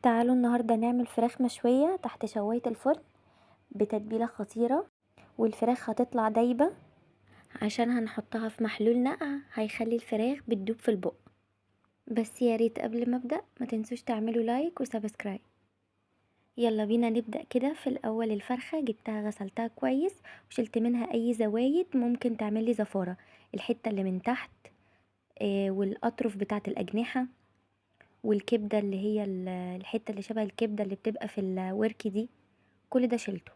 تعالوا النهاردة نعمل فراخ مشوية تحت شواية الفرن بتتبيلة خطيرة، والفراخ هتطلع دايبة عشان هنحطها في محلول نقع هيخلي الفراخ بتدوب في البق. بس يا ريت قبل ما ابدأ ما تنسوش تعملوا like و subscribe. يلا بينا نبدأ كده. في الاول الفرخة جبتها غسلتها كويس وشلت منها اي زوايد ممكن تعمل لي زفارة، الحتة اللي من تحت والاطرف بتاعة الاجنحة والكبدة اللي هي الحتة اللي شبه الكبدة اللي بتبقى في الورك دي، كل ده شلته.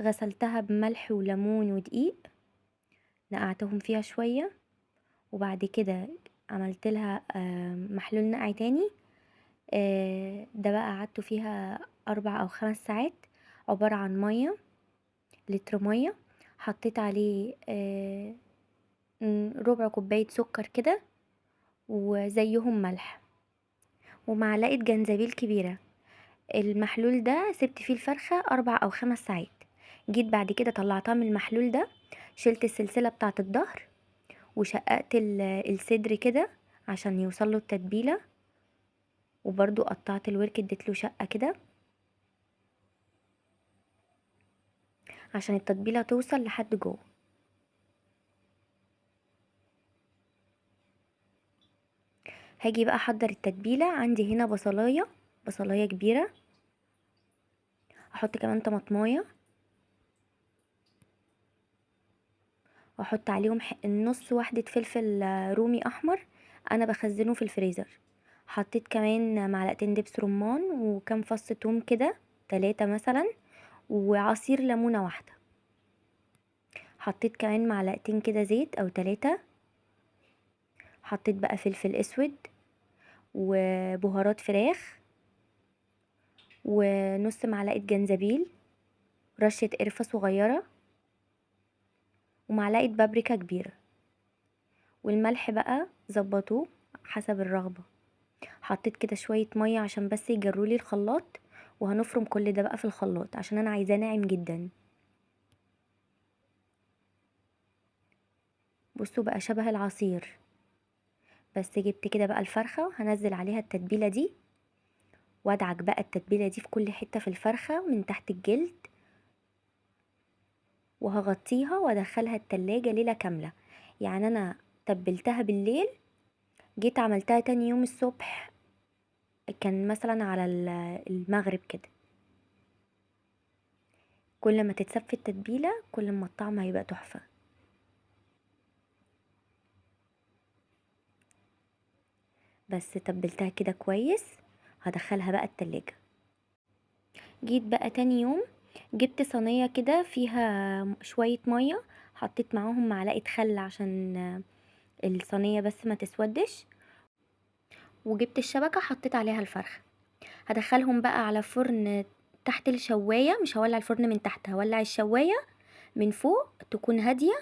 غسلتها بملح وليمون ودقيق، نقعتهم فيها شوية، وبعد كده عملت لها محلول نقع تاني. ده بقى قعدته فيها 4 أو 5 ساعات، عبارة عن مية، لتر مية حطيت عليه ربع كوباية سكر كده وزيهم ملح ومعلقة جنزبيل كبيرة. المحلول ده سبت فيه الفرخة 4 أو 5 ساعات. جيت بعد كده طلعتها من المحلول ده، شلت السلسلة بتاعة الظهر وشققت الصدر كده عشان يوصله التتبيلة، وبرضو قطعت الورك اديت له شقة كده عشان التتبيلة توصل لحد جوه. هاجي بقى احضر التتبيلة. عندي هنا بصلاية كبيرة، احط كمان طماطماية، واحط عليهم نص واحدة فلفل رومي احمر انا بخزنه في الفريزر. حطيت كمان معلقتين دبس رمان وكام فص توم كده، 3 مثلا، وعصير ليمونة واحدة. حطيت كمان معلقتين كده زيت او 3. حطيت بقى فلفل اسود وبهارات فراخ ونص معلقة جنزبيل، رشة قرفة صغيرة، ومعلقة بابريكا كبيرة، والملح بقى ظبطوه حسب الرغبة. حطيت كده شوية مية عشان بس يجرولي الخلاط، وهنفرم كل ده بقى في الخلاط عشان انا عايزاه ناعم جدا. بصوا بقى شبه العصير. بس جبت كده بقى الفرخة هنزل عليها التتبيلة دي، وادعك بقى التتبيلة دي في كل حتة في الفرخة من تحت الجلد، وهغطيها وادخلها التلاجة ليلة كاملة. يعني انا تبلتها بالليل، جيت عملتها تاني يوم الصبح، كان مثلا على المغرب كده. كل ما تتسف التتبيلة كل ما الطعم هيبقى تحفة. بس تبلتها كده كويس، هدخلها بقى التلاجة. جيت بقى تاني يوم جبت صينية كده فيها شوية مية، حطيت معاهم معلقة خل عشان الصينية بس ما تسودش، وجبت الشبكة حطيت عليها الفرخة. هدخلهم بقى على فرن تحت الشواية، مش هولع الفرن من تحت، هولع الشواية من فوق تكون هادية،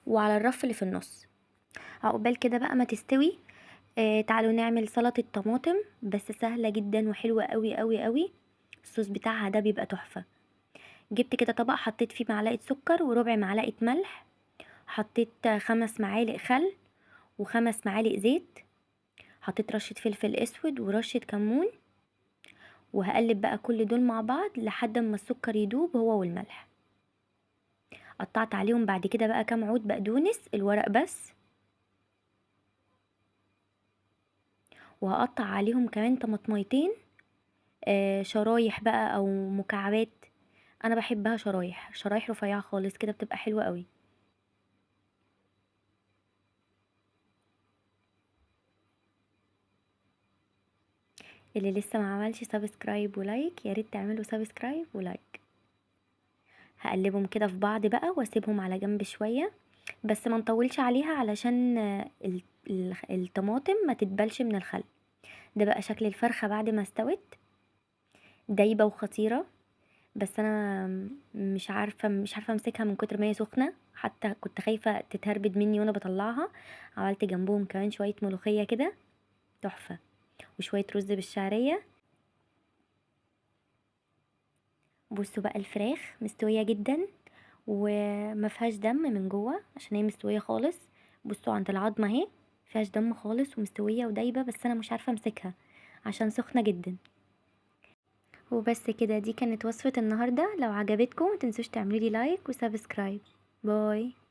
وعلى الرف اللي في النص. عقبال كده بقى ما تستوي. تعالوا نعمل سلطة طماطم، بس سهلة جدا وحلوة قوي قوي قوي. الصوص بتاعها ده بيبقى تحفة. جبت كده طبق حطيت فيه معلقة سكر وربع معلقة ملح، حطيت 5 معالق خل و5 معالق زيت، حطيت رشة فلفل اسود ورشة كمون، وهقلب بقى كل دول مع بعض لحد ما السكر يدوب هو والملح. قطعت عليهم بعد كده بقى كام عود بقدونس الورق بس، وهقطع عليهم كمان طماطميتين، شرايح بقى او مكعبات، انا بحبها شرايح، شرايح رفيعه خالص كده بتبقى حلوه قوي. اللي لسه ما عملش subscribe و like يا ريت تعملوا subscribe و like. هقلبهم كده في بعض بقى واسيبهم على جنب شويه، بس ما نطولش عليها علشان الطماطم ما تتبلش من الخل. ده بقى شكل الفرخه بعد ما استوت، دايبه وخطيره، بس انا مش عارفه امسكها من كتر ما هي سخنه، حتى كنت خايفه تتهربد مني وانا بطلعها. عملت جنبهم كمان شويه ملوخيه كده تحفه، وشويه رز بالشعريه. بصوا بقى الفراخ مستويه جدا وما فيهاش دم من جوه عشان هي مستويه خالص. بصوا عند العظمه اهي، فيهاش دم خالص ومستويه ودايبه، بس انا مش عارفه امسكها عشان سخنة جدا. وبس كده، دي كانت وصفة النهاردة. لو عجبتكم متنسوش تعملوا لي like و subscribe. bye.